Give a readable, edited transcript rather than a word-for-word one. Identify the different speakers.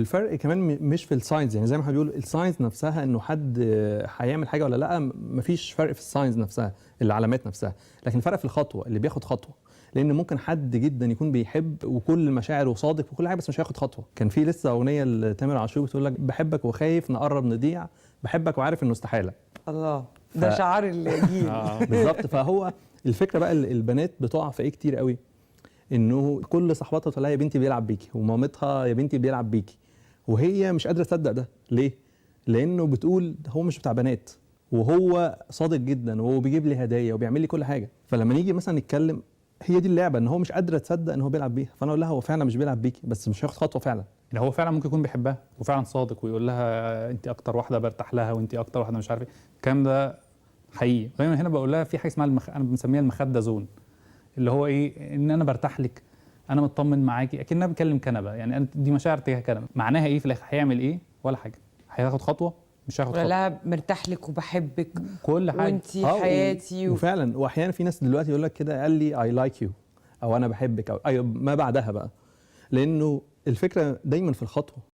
Speaker 1: والفرق كمان مش في ال signs، يعني زي ما احنا بيقول ال signs نفسها انه حد هيعمل حاجة ولا لا، مفيش فرق في ال signs نفسها، العلامات نفسها، لكن الفرق في الخطوه، اللي بياخد خطوه. لان ممكن حد جدا يكون بيحب وكل مشاعره صادق وكل حاجه، بس مش هياخد خطوه. كان في لسه اغنية لتامر عاشور بتقول لك: بحبك وخايف نقرب نضيع، بحبك وعارف انه استحاله.
Speaker 2: الله، ده شعار الجيل.
Speaker 1: بالظبط. فهو الفكرة بقى البنات بتقع في ايه كتير قوي؟ انه كل صاحباتها تقول لها: يا بنتي بيلعب بيكي، ومامتها: يا بنتي بيلعب بيكي، وهي مش قادرة تصدق ده. ليه؟ لانه بتقول هو مش بتاع بنات، وهو صادق جدا، وهو بيجيب لي هدايا وبيعمل لي كل حاجه. فلما نيجي مثلا نتكلم، هي دي اللعبه، ان هو مش قادرة تصدق ان هو بيلعب بيها. فانا اقول لها: هو فعلا مش بيلعب بيكي، بس مش هياخد خطوة فعلا.
Speaker 3: يعني هو فعلا ممكن يكون بيحبها وفعلا صادق ويقول لها انت اكتر واحدة برتاح لها وانت اكتر واحدة مش عارف ايه، الكلام ده حقيقي. دايما هنا بقول لها في حاجة اسمها انا بنسميها المخدة zone، اللي هو ايه؟ ان انا برتاح لك، انا مطمن معاكي، اكنها بكلم كنبه. يعني انت دي مشاعر تجاه كنبه، معناها ايه في الاخر؟ هيعمل ايه؟ ولا حاجه. هياخد خطوه؟ مش هياخد
Speaker 2: ولا
Speaker 3: خطوه.
Speaker 2: لا، مرتاح لك وبحبك
Speaker 3: كل حاجه.
Speaker 2: وانتي حياتي
Speaker 1: وفعلا، واحيانا في ناس دلوقتي يقول لك كده: قال لي I like you او انا بحبك او ايوه، ما بعدها بقى، لانه الفكرة دايما في الخطوه.